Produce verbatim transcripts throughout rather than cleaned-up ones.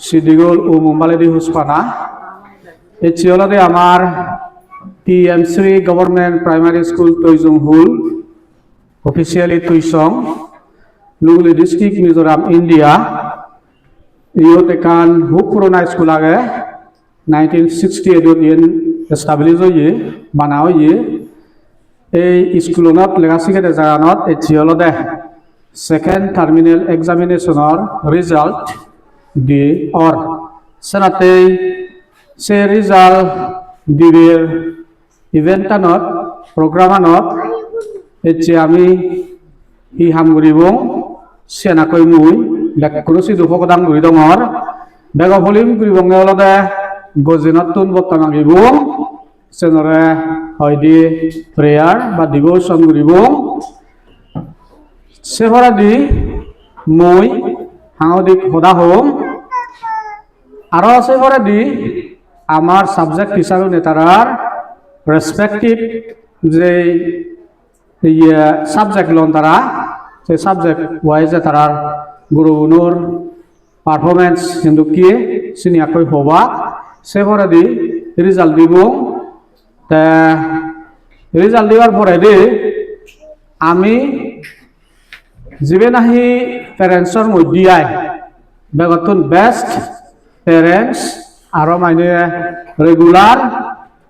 Sidigol o mumbaledi huspana. Ecche olode amar T M Shri Government Primary School Tuichonghul, officially Tuisong, Lungli District, Mizoram, India. Iyot ekkan hub purona school age, nineteen sixty-eight ot iyen establish oye, bana oye. Ei iskulonot lega sigede jaganot ecche olode second terminal examination or result di or. Senattei se result diber event anot, program anot ecche ami hi ham guribong, siyan ekkoi mui bekkune sidu pogodang guri dongor. Bego polim guribonge olode gojenottun botta magibong, senore hoide prayer ba devotion guribong. Se poredi mui hangodik hoda hom. Aro se poredi amar subject teacher-une tarar respective je iye subject lon tara, se subject wise tarar gurugunor performance hintu ki sini ekkoi hobak, se poredi result dibong. Te result dibar poredi ami jibe nahi parents-or moddhe ai, begottun best parents, aro mane regular,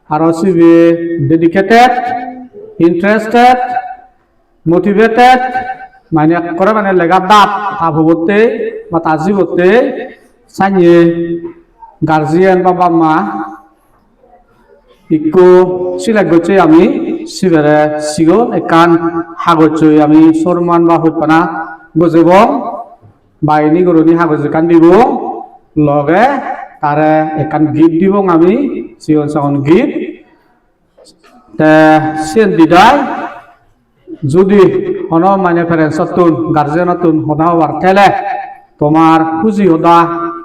aro sibe dedicated, interested, motivated, mane ekkore mane lega dap, ta pobotte ba ta jibotte sanye guardian baba ma ikko select gocche ami, sibere sigon ekkan hagojoi ami sorman ba hojpana gojebong, ba ini goroni hagoj ekkan dibong, loge tare ekkan gift dibong ami, sigon sagon gift. Te siyen didai, judi hono mane parents-ottun, guardian-ottun hoda hobar thele, tomar huji hoda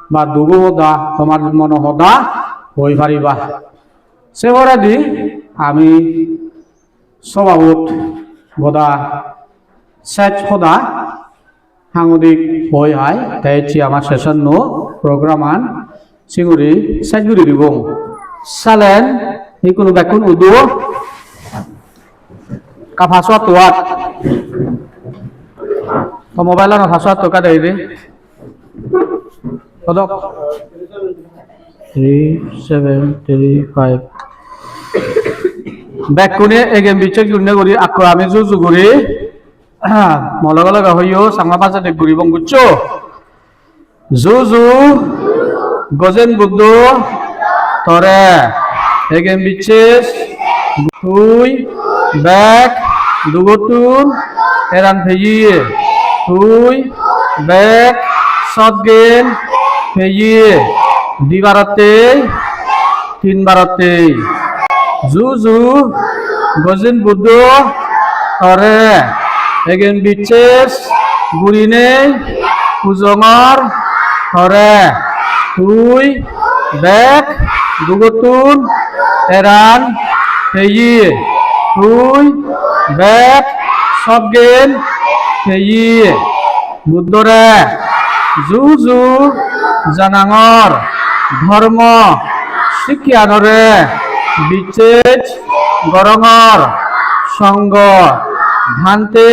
ba dugo hoda, tomar mono hoda hoi pariba. Se poredi ami sobabot goda sej hoda hangudik hoi hai, te ecche ama session no program an singuri sej guri dibong. Salen ikkunu bekkun udu ka password to at. To mobile ano password to ka dei de. Kodok? Three seven three five. Bekkune egen bicches gurine guri akko ami juju guri. Mo loge loge hoyo, Changma bhajedi guribong, buccho? Juju, Gojen Buddho tore egen bicches, tui bek dugottun eran peye, tui bek sotgen peye, dibarottei, tinbarottei. Juju, Gojen Buddho tore egen bicches gurinei pujongor tore, tui bek dugottun eran peye, tui bek sotgen peye. Buddhore juju janangor, dhormo sikkeyanore bicches gorongor, songho bhante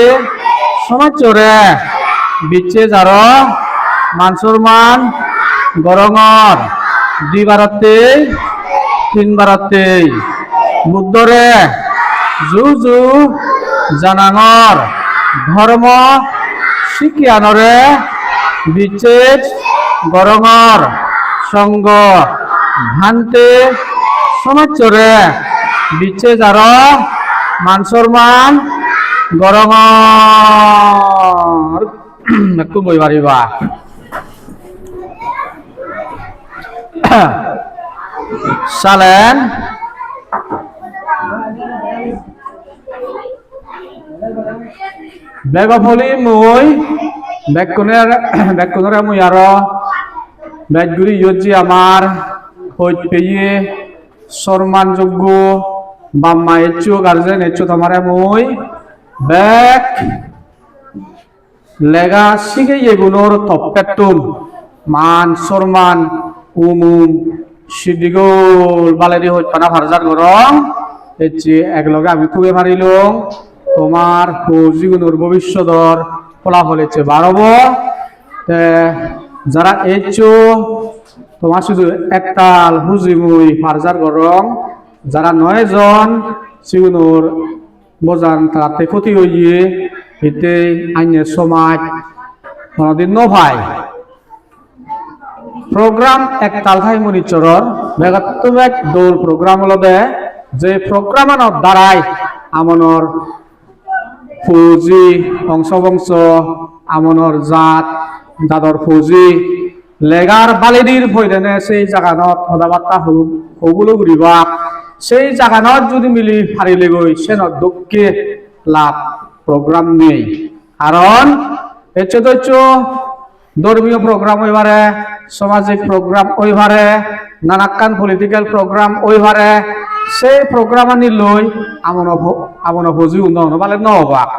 somajjore bicches aro man sorman gorongor, dibarottei, tinbarottei. Buddhore juju janangor, dhormo sikkeyanore bicches gorongor, songho bhante somajjore bicches aro man sorman gorongor. Ekku boi pariba. Salen. Bego poli mui, bekkunore, bekkunore mui aro bej guri iyot je amar hoj peye sorman joggo bap ma eccho, guardian eccho, tomare mui bek lega sigeyegunor toppettun man sorman um um sidigol baledi hojpana parjar gorong. Ecche ekloge ami thuge parilong, tomar pojigunar bobissotor pholapol ecche bar obo. Te jara eccho, tomar sudu ektal huji mui parjar gorong. Jara no ejon, sigunor bojan taratte khoti oye, hittei anye somaj honodin no pai. Program ektal thai monichoror, begottun bej dol program olode, je programano darai amonor puji, ongso bongso, amonor jat, jador puji, legar balidir poidene sei jaganot hoda batta ho-, hobulo guribak. Sei jaganot judi mili parilegoi, senot dokke lab program nei. Karon ecche docche dhormiyo program oi pare, samajik program oi pare, nanakkan political program oi pare, sei programani loi amono po-, amono puji uno uno bale no obak.